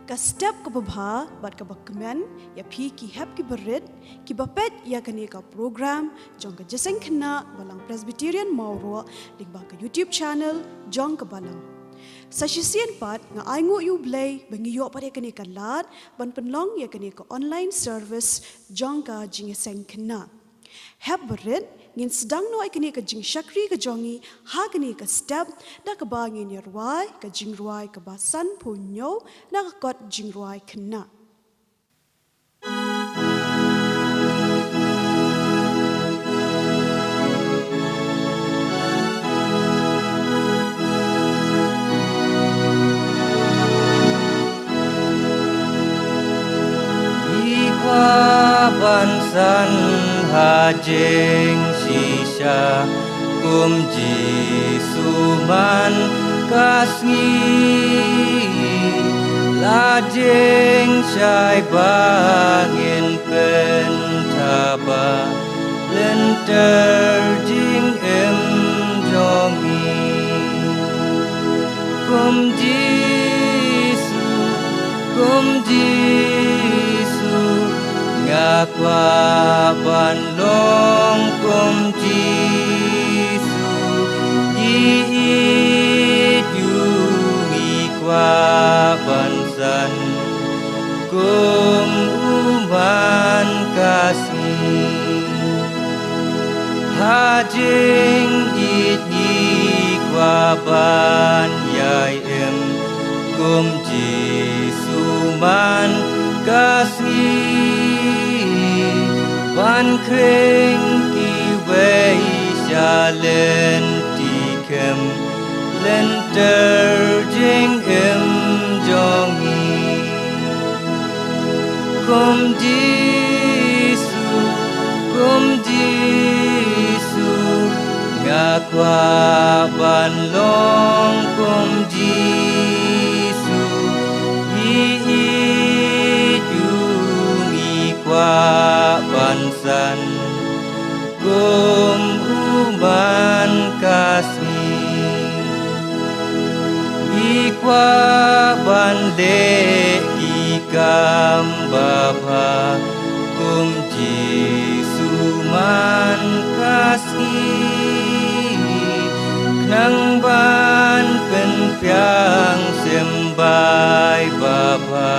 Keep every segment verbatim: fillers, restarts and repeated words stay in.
Ka step kaba bha bad kaba kmen ïa phi ki hep ki barit kiba peit ïa kane ka program jong ka Jingïaseng Khynnah Balang Presbyterian Mawroh lyngba ka YouTube channel jong ka Balang. Sa shisien pat nga ainguh ïa U Blei ba ngi ïoh pat ïa kane ka lad ban pynlong ïa kane ka online service jong ka Jingïaseng Khynnah. Hep barit, ngin sdang noh ïa kane ka jingshakri ka jong ngi ha kane ka step da kaba ngin ïa rwai ka jingrwai kaba sanphew hynñiew na ka kot jingrwai khynnah. Ngi kwah ban san ha jingshisha kum Jisu man ka sngi. La jingshai ba ngin pynthaba lynter jingim jong ngi. Kum Jisu, kum Jisu, nga kwah ban long kum Jisu. Ïeit ïa u ngi kwah ban san kum u man ka sngi. Ha jingïeit ngi kwah ban ïai im kum Jisu man ka sngi. Ban khring kiwei sha lynti khim lynter jingim jong ngi. Kum Jisu, kum Jisu, nga kwah ban long kum Jisu. Ïeit ïa u ngi kwah ban san kum u man ka sngi. Ngi kwah ban leh ki kam babha kum Jisu man ka sngi. Khnang ban pynbiang symbai babha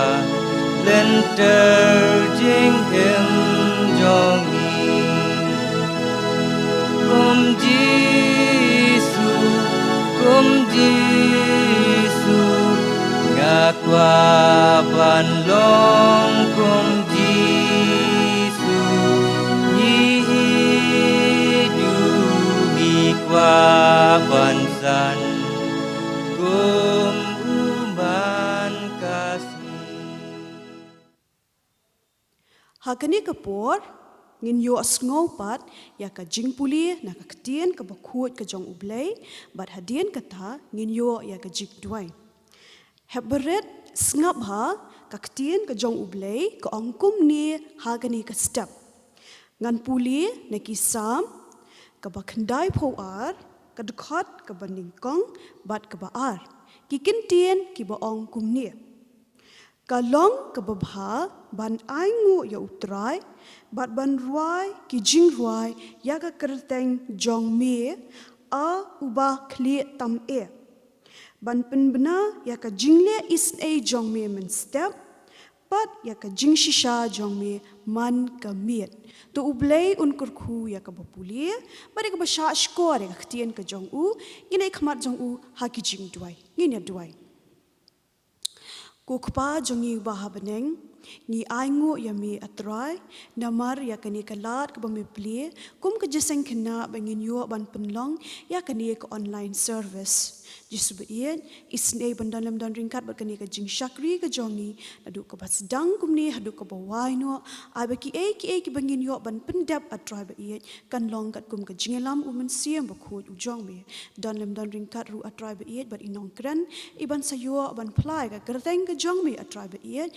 lynter jingim jong ngi. Kum Jisu, kum Jisu, nga kwah ban long kum Jisu. Ïeit ïa u ngi kwah ban san kum u man ka sngi. Ha kane ka por, ngin ïohsngew pat ïa ka jingpule na ka ktien kaba khuid ka jong U Blei, bad hadien kata ngin ïoh ïa ka jingduwai. Hep barit, sngap ha ka ktien ka jong U Blei ka ong kumne ha kane ka step. Ngan pule na ki Salm kaba khyndaiphew ar, ka dkhot kaba nyngkong bad kaba ar. Ki kyntien kiba ong kumne. Ka long kaba bha ban ainguh ïa U Trai, bad ban rwai ki jingrwai ïa ka kyrteng jong me, A uba khlieh tam eh. Ban pynbna ïa ka jingleh isynei jong me mynstep, bad ïa ka jingshisha jong me man ka miet. To U Blei un kyrkhu ïa kaba pule, bad ïa kaba shahshkor ïa ka ktien ka jong u. Ngin ïakhmat jong u ha ki jingduwai. Ngin ïa duwai. Ko Kpa jong ngi uba ha bneng, ngi ainguh ïa me A Trai, namar ïa kane ka lad kaba me plie kum ka Jingïaseng Khynnah ba ngin ïoh ban pynlong ïa kane ka online service. Jisu baieit, isynei ban don lem don ryngkat bad kane ka jingshakri ka jong ngi, naduh kaba sdang kumne haduh kaba wai noh. Ai ba kiei kiei kiba ngin ïoh ban pyndep A Trai baieit, kan long katkum ka jingïalam U Mynsiem Bakhuid u jong me. Don lem don ryngkat ruh A Trai baieit bad i nongkren, i ban sa ïoh ban phla ïa ka kyrteng ka jong me A Trai baieit.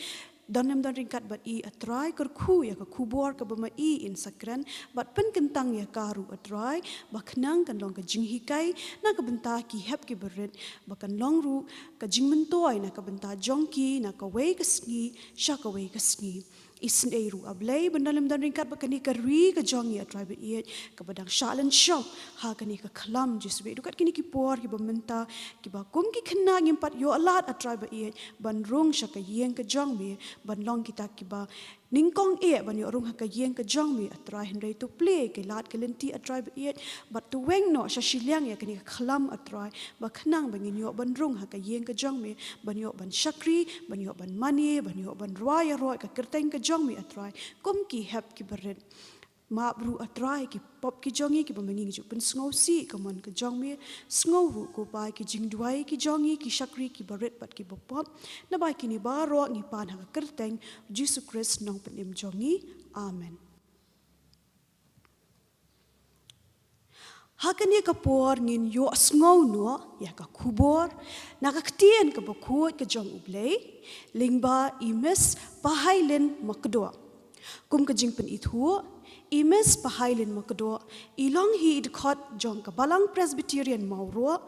Don lem don ryngkat bad i, A Trai, kyrkhu ïa ka khubor kaba ma i in sa kren, bad pynkyntang ïa ka ruh, A Trai, ba khnang kan long ka jinghikai na ka bynta ki hep ki barit, ba kan long ruh ka jingmyntoi na ka bynta jong ki na kawei ka sngi sha kawei ka sngi. Isynei ruh, A Blei, ban don lem don ryngkat bad kane ka ri ka jong ngi, A Trai ba ïeit, kaba dang shah lynshop ha kane ka khlam, Jisu, bad ruh kat kine ki por kiba mynta, kiba kum ki khynnah ngim pat ïoh lad, A Trai ba ïeit, ban rung sha ka ïing ka jong me, ban long kita kiba nyngkong eh ban ïoh rung ha ka ïing ka jong me, A Trai. Hynrei to plie ki lad ki lynti, A Trai ba ïeit, bad to weng noh sha shiliang ïa kane ka khlam, A Trai, ba khnang ba ngin ïoh ban rung ha ka ïing ka jong me, ban ïoh ban shakri, ban ïoh ban mane, ban ïoh ban rwai ïaroh ïa ka kyrteng ka jong me, A Trai, kum ki hep ki barit. Map ruh, A Trai, ki pop ki jong ngi kiba ma ngi ju pynsngewsih ïa ka mon ka jong me. Sngew ruh, ko Pa, ïa ki jingduwai ki jong ngi, ki shakri ki barit bad kiba pop. Naba kine baroh ngi pan ha ka kyrteng Jisu Khrist, Nongpynim jong ngi. Amen. Ha kane ka por ngin ïohsngew noh ïa ka khubor na ka Ktien kaba khuid ka jong U Blei, lyngba i Miss Pahailin Makdoh. Kum ka jingpynithuh, i Miss Pahailin Makdoh i long hi i dkhot jong ka Balang Presbyterian Mawroh,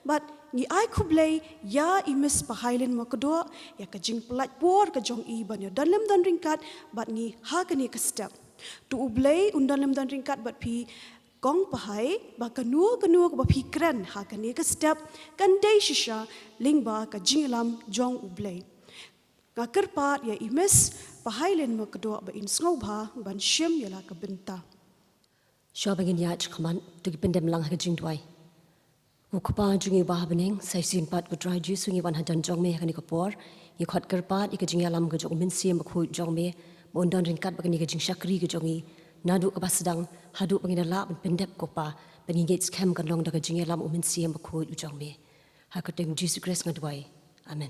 bad ngi ai khublei ïa i Miss Pahailin Makdoh ïa ka jingpynlait por ka jong i ban ïadon lem don ryngkat bad ngi ha kane ka step. To U Blei un don lem don ryngkat bad phi, Kong Pahai, ba kano kano kaba phi kren ha kane ka step kan dei shisha lyngba ka jingïalam jong U Blei. Nga kyrpad ïa i Miss Pahailin Makdoh ba in sngewbha ban shim ïa la ka bynta. Shuwa ba ngin ïaid shakhmat, to ngin pyndem lang ha ka jingduwai. Ko Kpa jong ngi uba ha bneng, sa shisien pat, ko Trai Jisu, ngi wan hajan jong me ha kane ka por. Ngi khot kyrpad ïa ka jingïalam ka jong U Mynsiem Bakhuid jong me, ba un don ryngkat bad kane ka jingshakri ka jong ngi, naduh kaba sdang haduh ba ngin ïa lah ban pyndep, ko Pa, ba ngi ngeit skhem kan long da ka jingïalam U Mynsiem Bakhuid u jong me. Ha ka kyrteng Jisu Khrist nga duwai. Amen.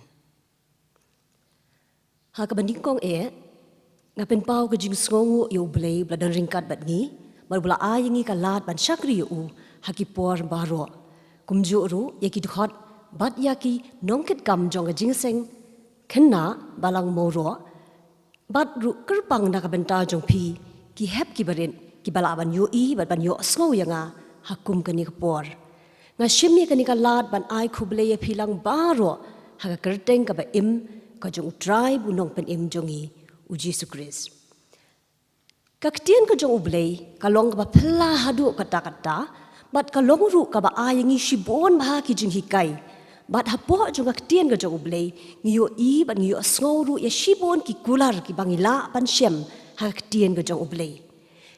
Ha kaba nyngkong eh, nga pynpaw ka jingsngewnguh ïa U Blei uba la don ryngkat bad ngi, bad uba la ai ïa ngi ka lad ban shakri ïa u ha ki por baroh. Kumjuh ruh ïa ki dkhot bad ïa ki nongkitkam jong ka Jingïaseng Khynnah Balang Mawroh, bad ruh kyrpang na ka bynta jong phi, ki hep ki barit, kiba lah ban ïohi bad ban ïohsngew ïa nga ha kum kane ka por. Nga shim ïa kane ka lad ban ai khublei ïa phi lang baroh ha ka kyrteng kaba im ka jong U Trai bad U Nongpynim jong ngi, U Jisu Khrist. Ka Ktien ka jong U Blei ka long kaba phylla haduh katta katta, bad ka long ruh kaba ai ïa ngi shibun bha ki jinghikai. Bad hapoh jong ka Ktien ka jong U Blei ngi ïohi bad ngi ïohsngew ruh ïa shibun ki kular kiba ngi lah ban shem ha ka Ktien ka jong U Blei.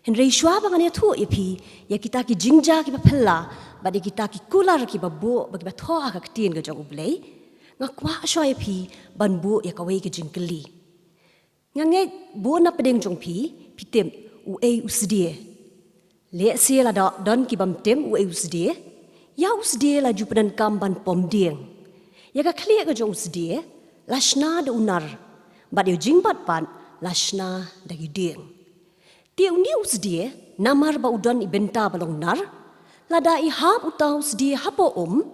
Hynrei shuwa ba ngan ïathuh ïa phi ïa kita ki jingjia kiba phylla bad ïa kita ki kular kiba buh bad kiba thoh ha ka Ktien ka jong U Blei, nga kwah shuwa ïa phi ban buh ïa kawei ka jingkylli. Nga ngeit bun na pdeng jong phi, phi tip uei u sdie. Lehse lada don kibym tip uei u sdie, ïa u sdie la ju pyndonkam ban pom dieng. Ïa ka khlieh ka jong u sdie la shna da u nar, bad ïa u jingbat pat la shna da ki dieng. Te une u sdie, namar ba u don i bynta ba long nar, lada i hap uta u sdie hapoh um,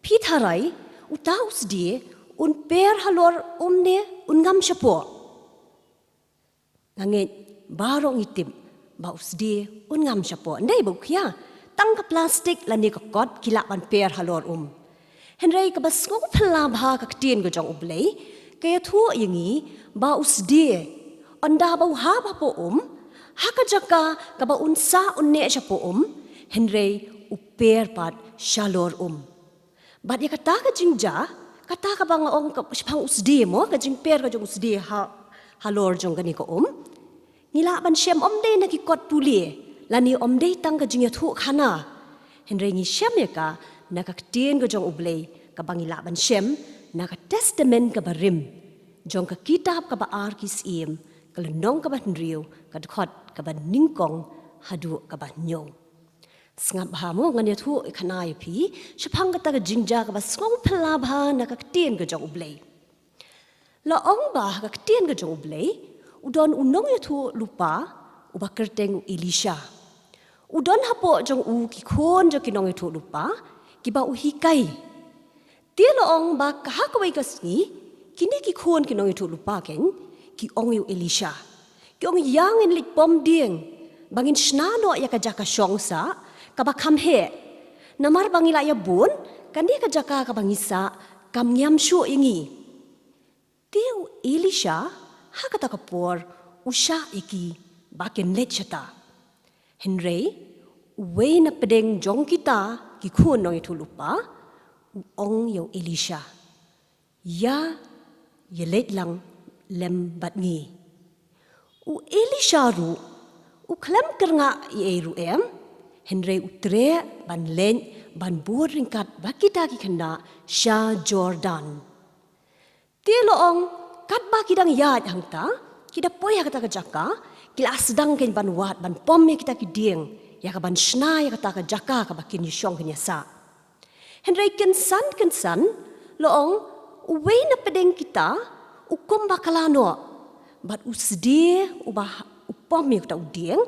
phi tharai uta u sdie un per halor um ne un ngam shapoh? Nga ngeit baroh ngi tip ba u sdie un ngam shapoh. Ym dei ba u khia, tang ka plastik lane ka kot ki lah ban per halor um. Hynrei kaba sngewphylla bha ka Ktien ka jong U Blei ka ïathuh ïa ngi ba u sdie, ynda ba u hap hapoh um, ha ka jaka kaba un sah un neh shapoh um, hynrei u per pat shalor um. Bad ïa kata ka jingjia, kata kaba nga ong ka shaphang u sdie mo, ka jingper ka jong u sdie ha, halor jong kane ka um, ngi lah ban shem ym dei na ki kot pule lane ym dei tang ka jingïathuhkhana. Hynrei ngi shem ïa ka na ka Ktien ka jong U Blei kaba ngi lah ban shem na ka Testament kaba rim, jong ka kitab kaba ar Ki Syiem, ka lynnong kaba hynriew, ka dkhot kaba nyngkong haduh kaba hynñiew. Sngap bha mo, ngan ïathuh ïa khana ïa phi shaphang kata ka jingjia kaba sngewphylla bha na ka Ktien ka jong U Blei. La ong ba ha ka Ktien ka jong U Blei u don u nongïathuhlypa uba kyrteng u Elisha. U don hapoh jong u ki khun jong ki nongïathuhlypa kiba u hikai. Te la ong ba ha kawei ka sngi kine ki khun ki nongïathuhlypa kein Ki ong ïa u Elisha, ki ong, ïa ngin leit pom dieng ba ngin shna noh ïa ka jaka shong sah kaba kham heh. Namar ba ngi la ïa bun, kane ka jaka kaba ngi sah kam ngiam shuh ïa ngi. Te u Elisha ha kata ka por u shah ïa ki ba kin leit shata. Hynrei uwei na pdeng jong kita ki khun nongïathuhlypa u ong ïa u Elisha, ïa, ïa leit lang lem bad ngi. U Elisha ruh u khlem kyrngah ei ei ruh em, hynrei u treh ban leit ban bud ryngkat bad kita ki khynnah sha Jordan. Te la ong, katba ki dang ïaid hangta, ki da poi ha kata ka jaka, ki la sdang kein ban wad ban pom ïa kita ki dieng ïa ka ban shna ïa kata ka jaka kaba kin ïa shong kin ïa sah. Hynrei kynsan kynsan la ong, uwei na pdeng kita u kum ba kylla noh, bad u sdie uba u pom ïa uta u dieng,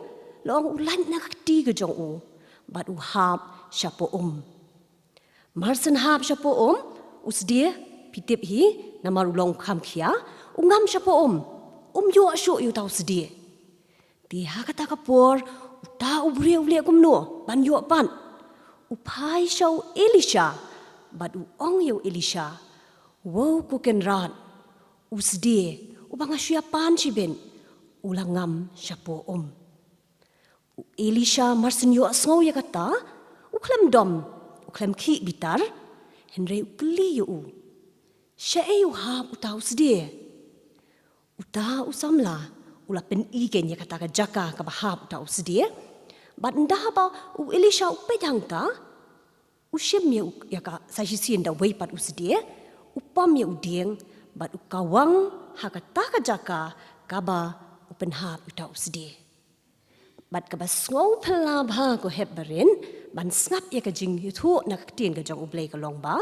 la ong u lait na ka kti ka jong u bad u hap shapoh um. Mar shen hap shapoh um, u sdie, phi tip hi, namar u long kham khia, u ngam shapoh um, um ïoh shuh ïa uta u sdie. Te ha kata ka por uta u briew u leh kumno ban ïoh pat? U phai sha u Elisha bad u ong ïa u Elisha, wow ko Kynrad, u sdie uba nga shu ïa pan shibit u la ngam shapoh um. U Elisha mar shen ïohsngew ïa kata u khlem dom, u khlem khih bitar, hynrei u kylli ïa u, shaei u hap uta u sdie? Uta u samla u la pyni kein ïa kata ka jaka kaba hap uta u sdie. Bad ynda ba u Elisha u peit hangta, u shim ïa u, ïa ka sa shisien da uwei pat u sdie, u pom ïa u dieng bad u kawang ha kata ka jaka kaba u pynhap uta u sdie. Bad kaba sngewphylla bha ko hep barit ban sngap ïa ka jingïathuh na ka ktien ka jong U Blei ka long ba,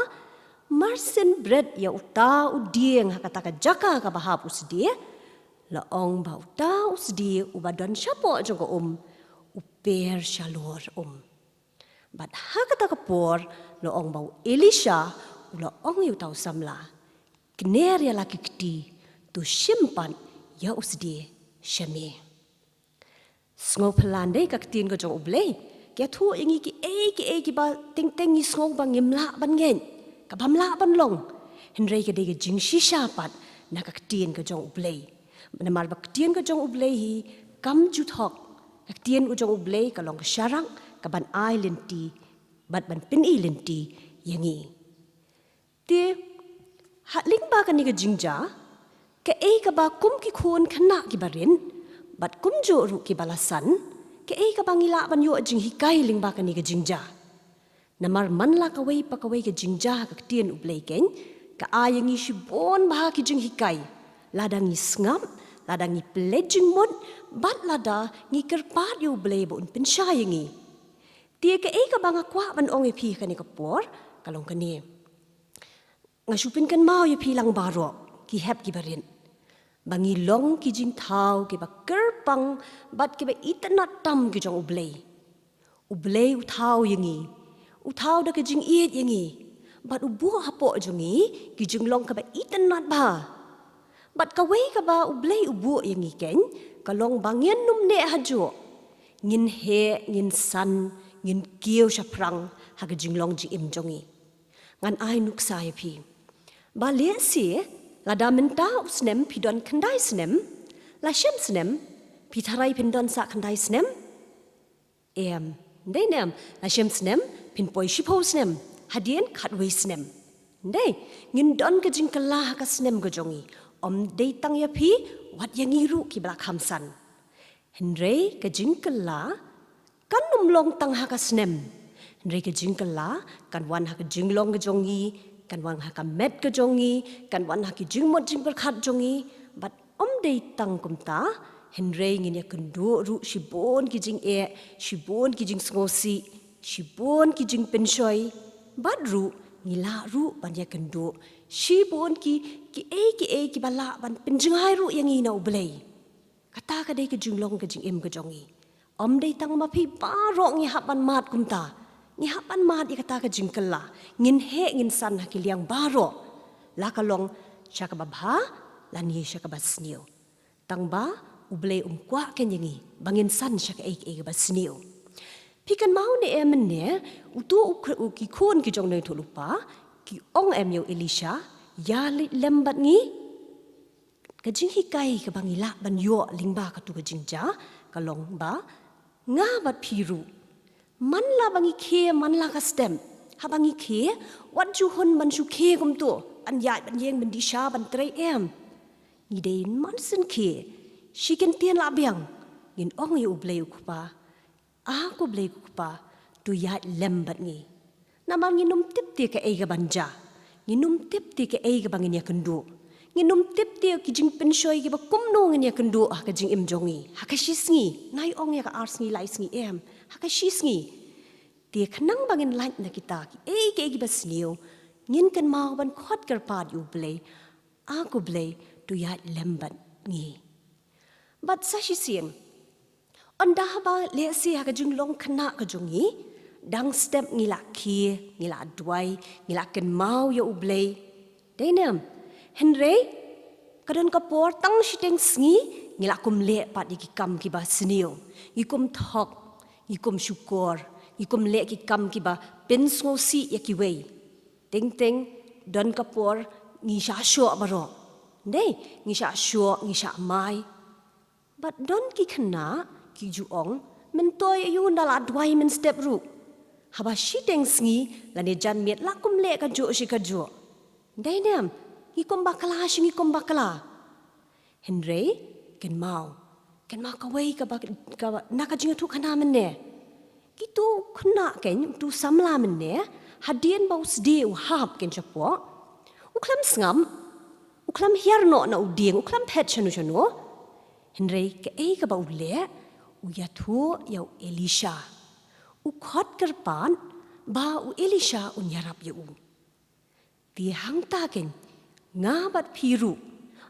mar shen bret ïa uta u dieng ha kata ka jaka kaba hap u sdie, la ong ba uta u sdie uba don shapoh jong ka um u per shalor um. Bad ha kata ka por la ong ba u Elisha u la ong ïa uta u samla, kner ïa la ki kti, to shim pat ïa u sdie sha me. Sngewphylla, ndei ka ktien ka jong U Blei ka ïathuh ïa ngi kiei kiei kiba teng teng ngi sngew ba ngim lah ban ngeit, kabym lah ban long. Hynrei ka dei ka jingshisha pat na ka ktien ka jong U Blei. Namar ba ka ktien ka jong U Blei hi kam ju thok. Ka ktien ka jong U Blei ka long ka sharak kaban ai lynti bad ban pyni lynti ïa ngi. Te ha lyngba kane ka jingjia, kaei kaba kum ki khun khynnah kiba rit bad kumjuh ruh kiba la san, kaei kaba ngi lah ban ïoh jinghikai lyngba kane ka jingjia? Namar man la kawei pa kawei ka jingjia ha ka ktien U Blei kein ka ai ïa ngi shibun bha ki jinghikai. Lada ngi sngap, lada ngi pynleit jingmut, bad lada ngi kyrpad ïa U Blei ba un pynshai ïa ngi. Te kaei kaba nga kwah ban ong ïa phi ha kane ka por ka long kane. Nga shu pynkynmaw ïa phi lang baroh ki hep kiba rit ba ngi long ki jingthaw kiba kyrpang bad kiba itynnad tam ki jong U Blei. U Blei u thaw ïa ngi, u thaw da ka jingïeit ïa ngi, bad u buh hapoh jong ngi ki jinglong kiba itynnad bha. Bad kawei kaba U Blei u buh ïa ngi kein ka long ba ngin ym neh hajuh. Ngin heh, ngin san, ngin kiew shaphrang ha ka jinglong jingim jong ngi. Ngan ai nuksa ïa phi. Ba lehse lada mynta u snem phi don khyndai snem, la shem snem phi tharai phin don sa khyndai snem? Em, dei ne em, la shem snem phin poi shiphew snem, hadien khatwei snem. Dei, ngin don ka jingkylla ha ka snem ka jong ngi. Ym dei tang ïa phi, wat ïa ngi ruh kiba la kham san. Hynrei ka jingkylla kan ym long tang ha ka snem. Hynrei ka jingkylla kan wan ha ka jinglong ka jong ngi, kan wan ha ka met ka jong ngi, kan wan ha ki jingmut jingpyrkhat jong ngi, bad ym dei tang kumta, hynrei ngin ïakynduh ruh shibun ki jingeh, shibun ki jingsngewsih, shibun ki jingpynshoi, bad ruh ngi lah ruh ban ïakynduh shibun ki, kiei kiei kiba lah ban pynjngai ruh ïa ngi na U Blei. Kata ka dei ka jinglong ka jingim ka jong ngi. Ym dei tang ma phi, baroh ngi hap ban mad kumta. Ngi hap ban mad ïa kata ka jingkylla. Ngin heh ngin san ha ki liang baroh. La ka long sha kaba bha lane sha kaba sniew. Tang ba U Blei um kwah keiñ ïa ngi ba ngin san sha kaei kaei kaba sniew. Phi kynmaw ne em mynne, uto u khun, u ki khun ki jong u nongïathuhlypa ki ong em ïa u Elisha, ïa leit lem bad ngi? Ka jinghikai kaba ngi lah ban ïoh lyngba kato ka jingjia ka long ba, nga bad phi ruh, man la ba ngi khie man la ka step, haba ngi khie, wat ju hun ban shu khie kumto, ban ïaid ban ïeng ban dih sha ban trei, em. Ngi dei man sien khie, shi kyntien la biang, ngin ong ïa U Blei U Kpa, A ko Blei ko Kpa, to ïaid lem bad ngi. Namar ngin ym tip te kaei kaban jia. Ngin ym tip te kaei kaba ngin ïakynduh. Ngin ym tip te ki jingpynshoi kiba kumno ngin ïakynduh ha ka jingim jong ngi, ha ka shi sngi, nai ong ïa ka ar sngi lai sngi, em, ha ka shi sngi. Te khnang ba ngin lait na kita kiei kiei kiba sniew, ngin kynmaw ban khot kyrpad ïa U Blei, A ko Blei, to ïaid lem bad ngi. Bad sa shisien, ynda haba lehse ha ka jinglong khynnah ka jong ngi, dang step ngi la khie, ngi la duwai, ngi la kynmaw ïa U Blei, dei ne em? Hynrei ka don ka por tang shiteng sngi ngi la kum leh pat ïa ki kam kiba sniew. Ngi kum thok, ngi kum shukor, ngi kum leh ki kam kiba pynsngewsih ïa kiwei. Teng teng don ka por ngi shah shoh baroh. Dei, ngi shah shoh, ngi shah mai. Bad don ki khynnah ki ju ong, myntoi aïu ynda la duwai mynstep ruh, haba shiteng sngi lane janmiet la kum leh kajuh shi kajuh. Dei ne em? Ngi kum bakla shi ngi kum bakla. Hynrei kynmaw, kynmaw kawei kaba, kaba na ka jingïathuhkhana mynne. Kito khynnah keiñ, uto u samla mynne, hadien ba u sdie u hap keiñ shapoh, u khlem sngap, u khlem hiar noh na u dieng, u khlem phet shano shano. Hynrei kaei kaba u leh, u ïathuh ïa u Elisha. U khot kyrpad ba u Elisha un ïarap ïa u. Te hangta keiñ, nga bad phi ruh,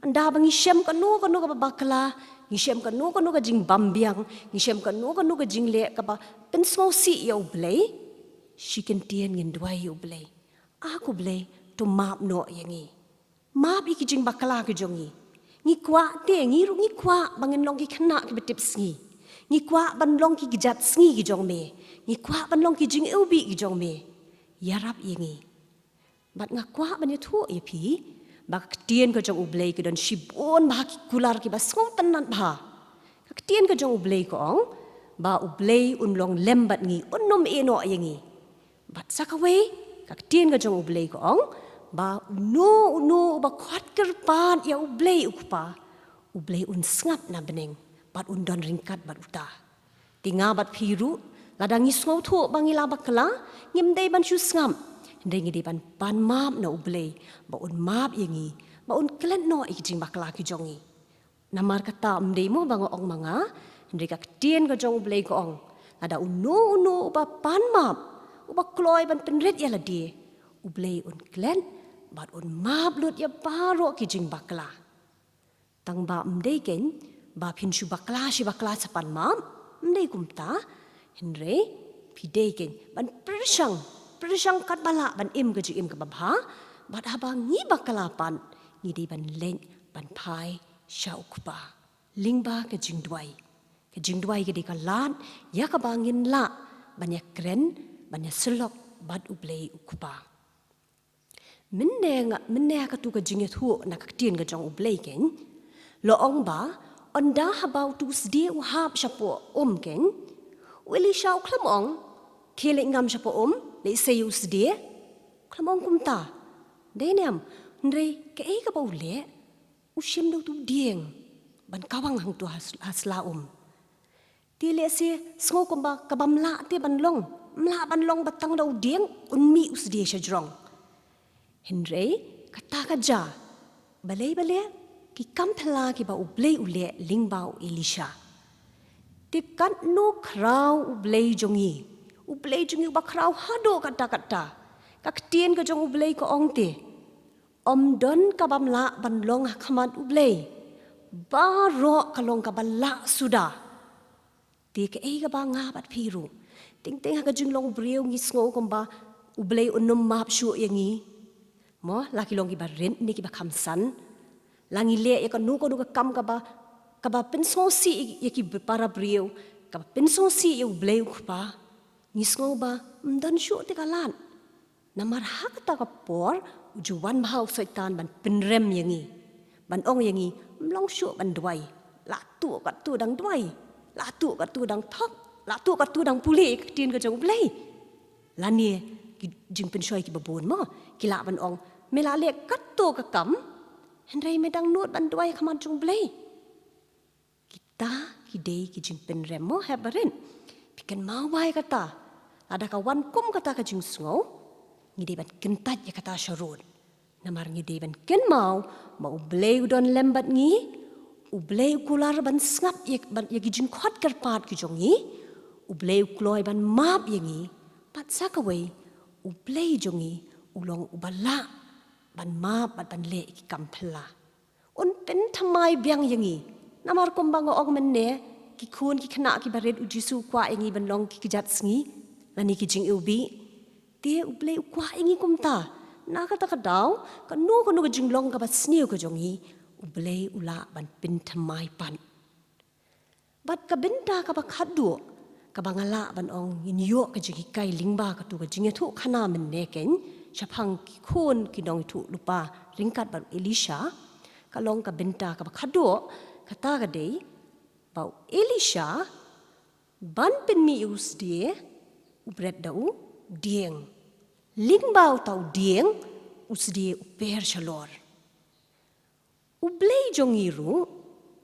ynda ba ngi shem kano kano kaba bakla, ngi shem kano kano ka jingbym biang, ngi shem kano kano ka jingleh kaba pynsngewsih ïa U Blei, shi kyntien ngin duwai ïa U Blei. A ko Blei, to map noh ïa ngi. Map ïa ki jingbakla ki jong ngi. Ngi kwah te, ngi ruh ngi kwah ba ngin long ki khynnah kiba tipsngi. Ngi kwah ban long ki kjat sngi ki jong me. Ngi kwah ban long ki jingiwbih ki jong me. Ïarap ïa ngi. Bad nga kwah ban ïathuh ïa phi ba ka ktien ka jong U Blei ka don shibun bha ki kular kiba sngewtynnat bha. Ka ktien ka jong U Blei ka ong ba U Blei un long lem bad ngi, un ym ïehnoh ïa ngi. Bad sa kawei, ka ktien ka jong U Blei ka ong ba uno uno uba khot kyrpad ïa U Blei U Kpa, U Blei un sngap na bneng bad un don ryngkat bad uta. Te nga bad phi ruh, lada ngi sngewthuh ba ngi la bakla, ngim dei ban shu sngap. Hynrei ngi dei ban pan map na U Blei ba un map ïa ngi, ba un klet noh ïa ki jingbakla ki jong ngi. Namar kata ym dei mo ba nga ong ma nga, hynrei ka ktien ka jong U Blei ka ong, lada uno uno uba pan map, uba kloi ban pynrit ïa lade, U Blei un klet bad un map lut ïa baroh ki jingbakla. Tang ba ym dei keiñ ba phin shu bakla shi bakla sa pan map, ym dei kumta. Hynrei phi dei keiñ ban pyrshang, pyrshang katba lah ban im ka jingim kaba bha, bad haba ngi bakla pat, ngi dei ban leit ban phai sha U Kpa lyngba ka jingduwai. Ka jingduwai ka dei ka lad ïa kaba ngin lah ban ïakren, ban ïasyllok bad U Blei U Kpa. Mynne nga, mynne ha kato ka jingïathuh na ka ktien ka jong U Blei keiñ, la ong ba ynda haba uto u sdie u hap shapoh um keiñ, u Elisha u khlem ong, khie leit ngam shapoh um, leit sei ïa u sdie. U khlem ong kumta. Dei ne em? Hynrei kaei kaba u leh, u shim da uto u dieng ban kawang hangto ha s-, ha sla um. Te lehse sngew kumba kabym lah te ban long, ym lah ban long ba tang da u dieng un mih u sdie sha jrong. Hynrei kata ka jia, balei, balei, ki kam phylla kiba U Blei u leh lyngba u Elisha. Te katno khraw U Blei jong ngi, U Blei jong ngi uba khraw haduh katta katta. Ka ktien ka jong U Blei ka ong te, ym don kabym lah ban long ha khmat U Blei. Baroh ka long kaba lah suda. Te kaei kaba nga bad phi ruh, teng teng ha ka jinglong briew ngi sngew kumba U Blei un ym map shuh ïa ngi. Mo, la ki long kiba rit ne kiba kham san, la ngi leh ïa kano kano ka kam kaba kaba pynsngewsih ïa ki para briew, kaba pynsngewsih ïa U Blei U Kpa, ngi sngew ba ym don shuh te ka lad. Namar ha kata ka por u ju wan bha u Soitan ban pynrem ïa ngi, ban ong ïa ngi ym long shuh ban duwai. La tuh katto dang duwai, la tuh katto dang thok, la tuh katto dang pule ïa ka ktien ka jong U Blei. Lane ki jingpynshoi kiba bun mo, ki lah ban ong, me la leh katto ka kam, hynrei me dang nud ban duwai ha khmat jong U Blei. Kita ki dei ki jingpynrem mo, hep ba rit. Phi kynmaw ba ïa kata, lada ka wan kum kata ka jingsngew, ngi dei ban kyntait ïa kata sharud. Namar ngi dei ban kynmaw ba U Blei u don lem bad ngi, U Blei u kular ban sngap ïa, ban, ïa ki jingkhot kyrpad ki jong ngi, U Blei u kloi ban map ïa ngi, bad sa kawei, U Blei jong ngi u long uba lah ban map bad ban leh ïa ki kam phylla. Un pynthymmai biang ïa ngi. Namar kumba nga ong mynne, ki khun ki khynnah kiba rit, U Jisu u kwah ïa ngi ban long ki kjat sngi, lane ki jingiwbih. Te U Blei u kwah ïa ngi kumta. Na kata ka daw, kano kano ka jinglong kaba sniew ka jong ngi, U Blei u lah ban pynthymmai pat. Bad ka bynta kaba khatduh, kaba nga lah ban ong ngin ïoh ka jinghikai lyngba katto ka jingïathuhkhana mynne kein, shaphang ki khun ki nongïathuhlypa ryngkat bad u Elisha, ka long ka bynta kaba khatduh, kata ka dei, ba u Elisha, ban pynmih ïa u sdie, u bret da u dieng. Lyngba uta u dieng, u sdie u per shalor. U Blei jong ngi ruh,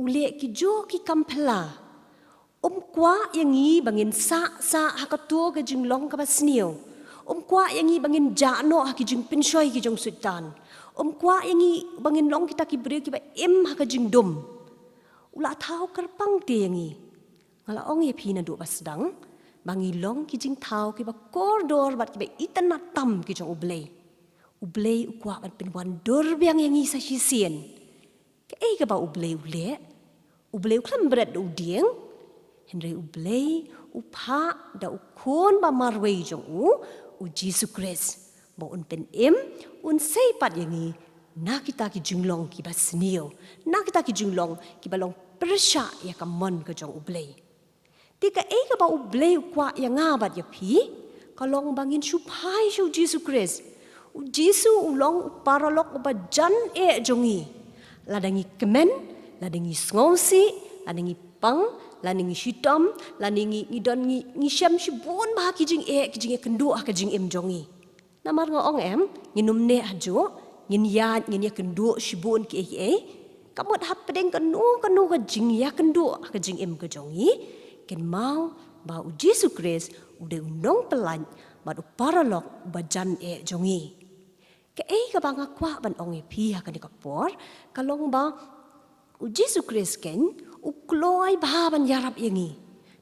u leh kijuh ki kam phylla. Um kwah ïa ngi ba ngin sah sah ha kato ka jinglong kaba sniew. Um kwah ïa ngi ba ngin jah noh ha ki jingpynshoi ki jong u Soitan. Um kwah ïa ngi ba ngin long kita ki briew kiba im ha ka jingdum. U la thaw kyrpang te ïa ngi. Nga la ong ïa phi naduh ba sdang, ba ngi long ki jingthaw kiba kordor bad kiba itynnad tam ki jong U Blei. U Blei u kwah ban pynwandur biang ïa ngi sa shisien. Kaei kaba U Blei u leh, U Blei u khlem bret da u dieng, hynrei U Blei u phah da u Khun ba marwei jong u, U Jisu Khrist, ba un pynim, un sei pat ïa ngi na kita ki jinglong kiba sniew, na kita ki jinglong kiba long pyrshah ïa ka mon ka jong U Blei. Te kaei kaba U Blei u kwah ïa nga bad ïa phi, ka long ba ngin shu phai sha U Jisu Khrist. U Jisu u long u paralok uba jan eh jong ngi. Lada ngi kmen, lada ngi sngewsih, lada ngi pang, lada ngi shitom, lada ngi, ngi don ngi, ngi shem shibun bha ki jingeh, ki jingeh kynduh ha ka jingim jong ngi. Namar nga ong em, ngin ym neh hajuh, ngin ïaid, ngin ïakynduh shibun kiei kiei. Ka mut hapdeng kano kano ka jingïakynduh ha ka jingim ka jong ngi, kynmaw ba U Jisu Khrist u dei u nongpyllait bad u paralok uba jan eh jong ngi. Kaei kaba nga kwah ban ong ïa phi ha kane ka por, ka long ba U Jisu Khrist kein, u kloi bha ban ïarap ïa ngi.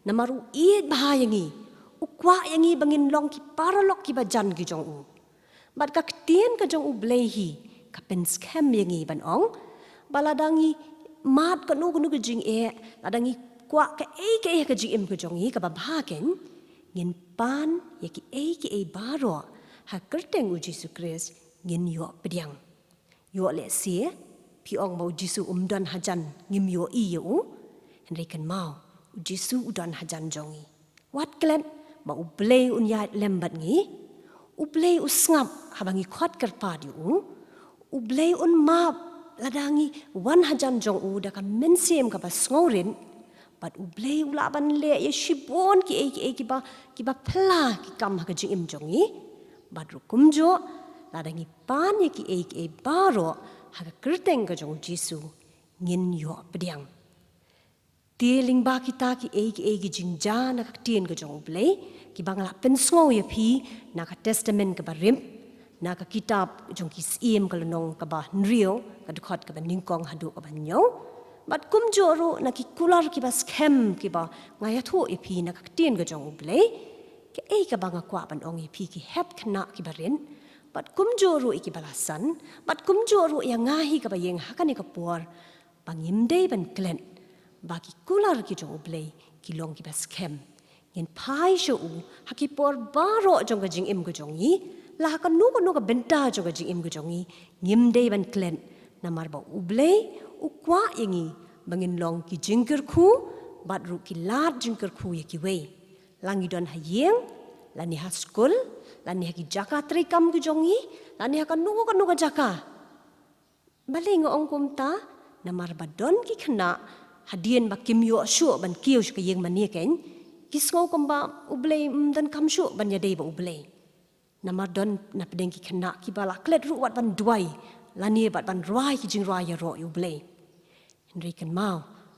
Namar u ïeit bha ïa ngi. U kwah ïa ngi ba ngin long ki paralok kiba jan ki jong u. Bad ka ktien ka jong U Blei hi, ka pynskhem ïa ngi ban ong, ba lada ngi mad kano kano ka jingeh, lada ngi kwah kaei kaei ha ka jingim ka jong ngi kaba bha kein, ngin pan ïa kiei kiei baroh ha kyrteng U Jisu Khrist ngin ïoh pdiang. Ïoh lehse, phi ong ba U Jisu um don hajan ngim ïohi ïa u, hynrei kynmaw, U Jisu u don hajan jong ngi. Wat klet, ba U Blei un ïaid lem bad ngi, U Blei u sngap haba ngi khot kyrpad ïa u, U Blei un map lada ngi wan hajan jong u da ka mynsiem kaba sngewrit, bad U Blei u lah ban leh ïa shibun kiei kiei kiba, kiba phylla ki kam ha ka jingim jong ngi. Bad ruh kumjuh, lada ngi pan ïa kiei kiei baroh ha ka kyrteng ka jong U Jisu, ngin ïoh pdiang. Te lyngba kita kiei kiei ki jingjia na ka ktien ka jong U Blei, kiba nga la pynsngew ïa phi na ka Testament kaba rim, na ka kitab jong Ki Syiem ka lynnong kaba hynriew, ka dkhot kaba nyngkong haduh kaba hynñiew. Bad kumjuh ruh na ki kular kiba skhem kiba nga ïathuh ïa phi na ka ktien ka jong U Blei, kaei kaba nga kwah ban ong ïa phi ki hep khynnah kiba rit, bad kumjuh ruh ïa kiba la san, bad kumjuh ruh ïa nga hi kaba ïeng ha kane ka por, ba ngim dei ban klet ba ki kular ki jong U Blei ki long kiba skhem. Ngin phai sha u ha ki por baroh jong ka jingim ka jong ngi, la ha kano kano ka bynta jong ka jingim ka jong ngi, ngim dei ban klet, namar ba U Blei u kwah ïa ngi ba ngin long ki jingkyrkhu bad ruh ki lad jingkyrkhu ïa kiwei. La ngi don ha ïing, lane ha skul, lane ha ki jaka treikam ki jong ngi, lane ha kano kano ka jaka. Balei nga ong kumta? Namar ba don ki khynnah hadien ba kim ïoh shuh ban kiew sha ka ïing mane keiñ, ki sngew kumba U Blei um donkam shuh ban ïadei bad U Blei. Namar don na pdeng ki khynnah kiba la klet ruh wat ban duwai lane wat ban rwai ki jingrwai ïaroh ïa U Blei. Hynrei kynmaw,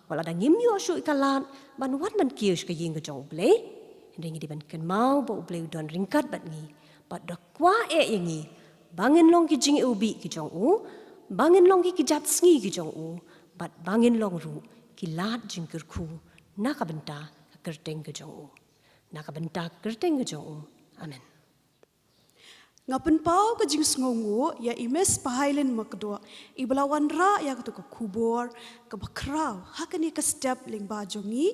wat lada ngim ïoh shuh ïa ka lad ban wan ban kiew sha ka ïing ka jong U Blei, hynrei ngi dei ban kynmaw ba U Blei u don ryngkat bad ngi bad u da kwah eh ïa ngi ba ngin long ki jingïewbih ki jong u, ba ngin long ki kjat sngi ki jong u, bad ba ngin long ruh ki lad jingkyrkhu na ka bynta ka kyrteng ka jong u. Na ka bynta ka kyrteng ka jong u. Amen. Nga pynpaw ka jingsngewnguh ïa i Miss Pahailin Makdoh, iba la wanrah ïa katu ka khubor kaba khraw ha kane ka step lyngba jong ngi.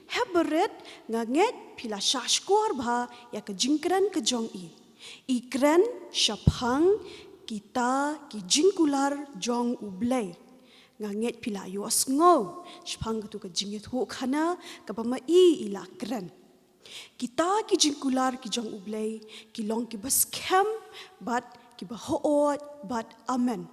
Hep barit, nga ngeit phi la shahshkor bha ïa ka jingkren ka jong i. I kren shaphang kita ki jingkular jong U Blei. Nga ngeit phi la ïohsngew shaphang katu ka jingïathuhkhana kaba ma i i la kren. Kita ki jingkular ki jong U Blei ki long kiba skhem bad kiba hooid bad amen.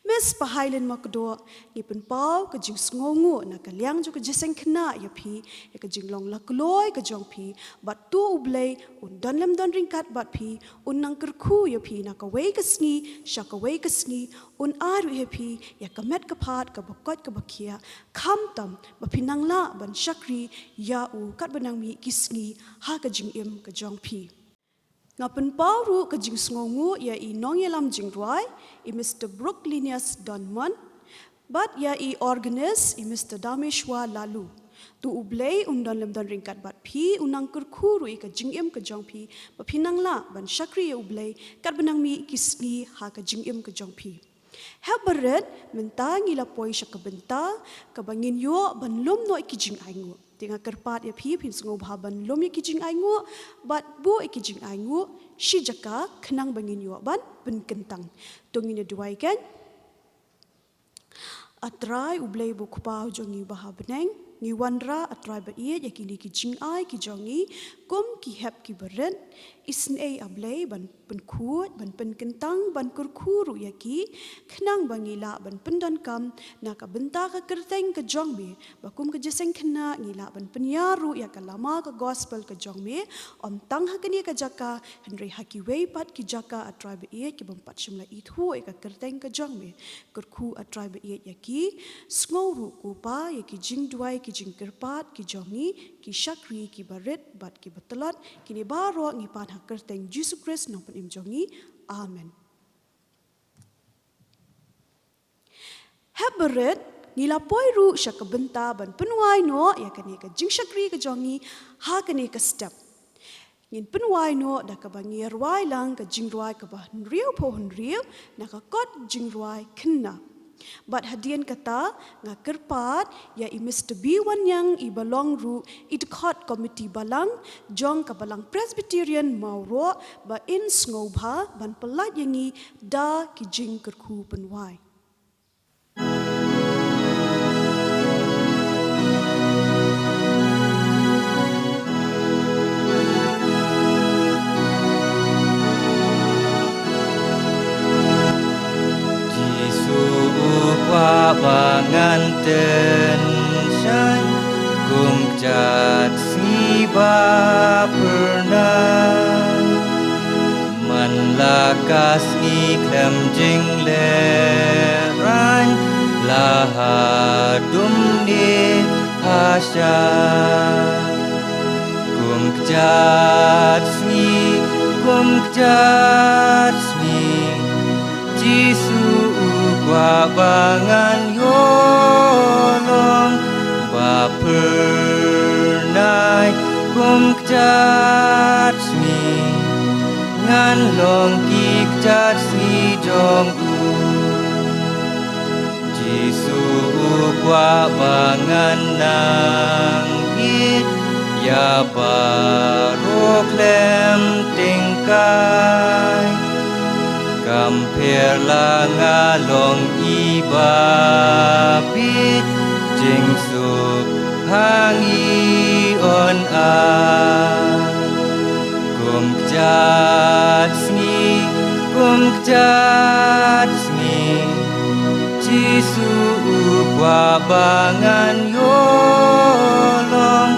Miss Pahailin Makdoh, ngi pynpaw ka jingsngewnguh na ka liang jong ka jingïaseng khynnah ïa phi, ïa ka jinglong lakloi ka jong phi, bad to U Blei un don lem don ryngkat bad phi, un nang kyrkhu ïa phi na kawei ka sngi sha kawei ka sngi, un ai ruh ïa phi ïa ka met ka phad kaba koit kaba khiah, khamtam ba phin nang lah ban shakri ïa u katba nang mih ki sngi ha ka jingim ka jong phi. Nga pynpaw ruh ka jingsngewnguh ïa i nongïalam jingrwai, i Mister Brooklinius Donmon, bad ïa i organist, i Mister Dameshwar Laloo. To U Blei un don lem don ryngkat bad phi, un nang kyrkhu ruh ïa ka jingim ka jong phi, ba phin nang lah ban shakri ïa U Blei katba nang mih ki sngi ha ka jingim ka jong phi. Hep barit, mynta ngi la poi sha ka bynta kaba ngin ïoh ban lum noh ïa ki jingainguh. Te nga kyrpad ïa phi, phin sngewbha ban lum ïa ki jingainguh bad buh ïa ki jingainguh shi jaka khnang ba ngin ïoh ban pynkyntang. To ngin ïa duwai kan. A Trai U Blei ba U Kpa jong ngi uba ha bneng, ngi wanrah A Trai ba ïeit ïa kine ki jingai ki jong ngi kum ki hep ki barit. Isynei A Blei ban pynkhuid, ban pynkyntang, ban kyrkhu ruh ïa ki, khnang ba ngi lah ban pyndonkam na ka bynta ka kyrteng ka jong me, ba kum ka jingïaseng khynnah ngi lah ban pynïar ruh ïa ka lama ka gospel ka jong me, ym tang ha kane ka jaka, hynrei ha kiwei pat ki jaka A Trai ba ïeit ki bym pat shym la ithuh ïa ka kyrteng ka jong me. Kyrkhu A Trai ba ïeit ïa ki, sngew ruh ko Pa ïa ki jingduwai ki jingkyrpad ki jong ngi, ki shakri ki barit bad ki batlot, kine baroh ngi pan ha kyrteng Jisu Khrist nongpynim jong ngi. Amen. Hep barit, ngi la poi ruh sha ka bynta ban pynwai noh ïa kane ka jingshakri ka jong ngi ha kane ka step. Ngin pynwai noh da kaba ngi rwai lang ka jingrwai kaba hynriewphew hynriew na ka kot jingrwai khynnah. Bad hadien kata nga kyrpad ïa i Mister B Wanniang iba long ruh i dkhot komiti balang jong ka Balang Presbyterian Mawroh ba in sngewbha ban pyllait ïa ngi da ki jingkyrkhu pynwai. Jisu u kwah ba ngan tynshai kum kjat sngi ba phyrnai. Man la ka sngi khlem jinglehrain, la ha dum ne ha sha. Kum kjat sngi, kum kjat sngi, Jisu u kwah ba ngan ïoh long ba phyrnai. Kum kjat sngi, ngan long ki kjat sngi jong u. Jisu u kwah ba ngan nang ïeit ïa baroh khlem tyngkai. Kam pher la nga long iba bieit, Jingsuk ha ngi on a. Kum kjat sngi, kum kjat sngi, Jisu u kwah ba ngan ïoh long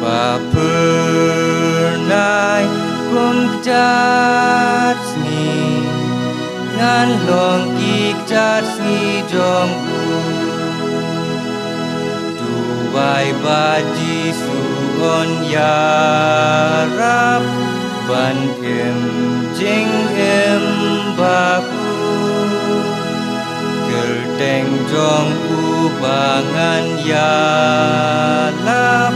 ba phyrnai. Kum kjat sngi ngan long ki kjat sngi jong u. Duwai ba Jisu un ïarap ban im jingim bad u. Kyrteng jong u ba ngan ïalap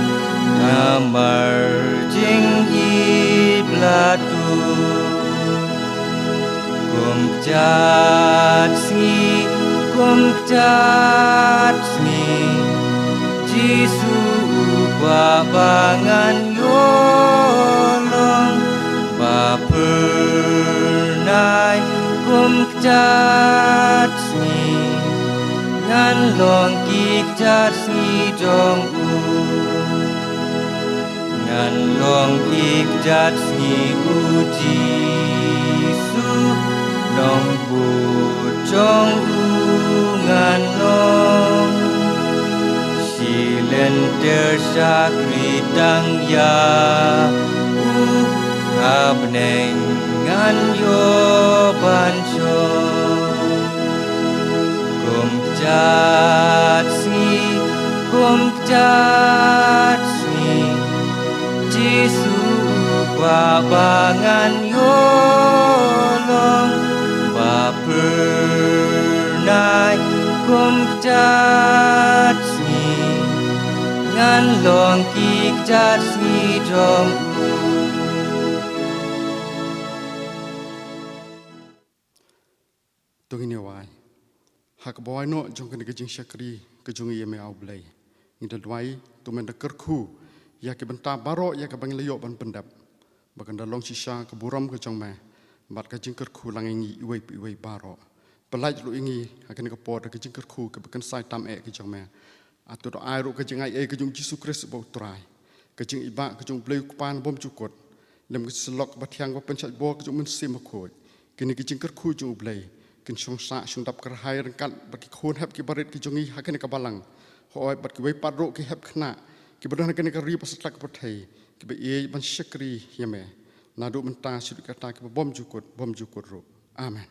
namar jingïeit bad u. Kum kjat sngi, kum kjat sngi, Jisu u kwah ba ngan ïoh long ba phyrnai. Kum kjat sngi ngan long ki kjat sngi jong u. Ngan long ki kjat sngi u Jisu, nongbud jong u ngan long. Shi lynter shakri tang ïa u, ha bneng ngan ïoh ban shong. Kum kjat sngi, kum kjat sngi, Jisu u kwah ba ngan ïoh long ba phyrnai. Kum kjat sngi ngan long ki kjat sngi jong u. To ngin ïa wai. Ha kaba wai noh jong kane ka jingshakri ka jong ngi ïa me, A Blei, ngi da duwai, to men da kyrkhu ïa ki bynta baroh ïa kaba ngi la ïoh ban pyndep, ba kan da long shisha ka burom ka jong me bad ka jingkyrkhu lang ïa ngi iwei pa iwei baroh. Pyllait ruh ïa ngi ha kane ka por da ka jingkyrkhu kaba kynsai tam eh ka jong me. Hato to ai ruh ka jingai ei ka jong Jisu Khrist uba u Trai, ka jingibah ka jong U Blei U Kpa na bymjukut, lem ka syllok ba thiang ba pynshait bor ka jong U Mynsiem Bakhuid. Kine ki jingkyrkhu jong U Blei kin shong sah shong dap kyrhai ryngkat bad ki khun hep ki barit ki jong ngi ha kane ka balang, hooid bad kiwei pat ruh ki hep khynnah kiba don ha kane ka ri bad satlak ka pyrthei, kiba ïeit ban shakri ïa me naduh mynta shaduh katta kiba bymjukut bymjukut ruh. Amen.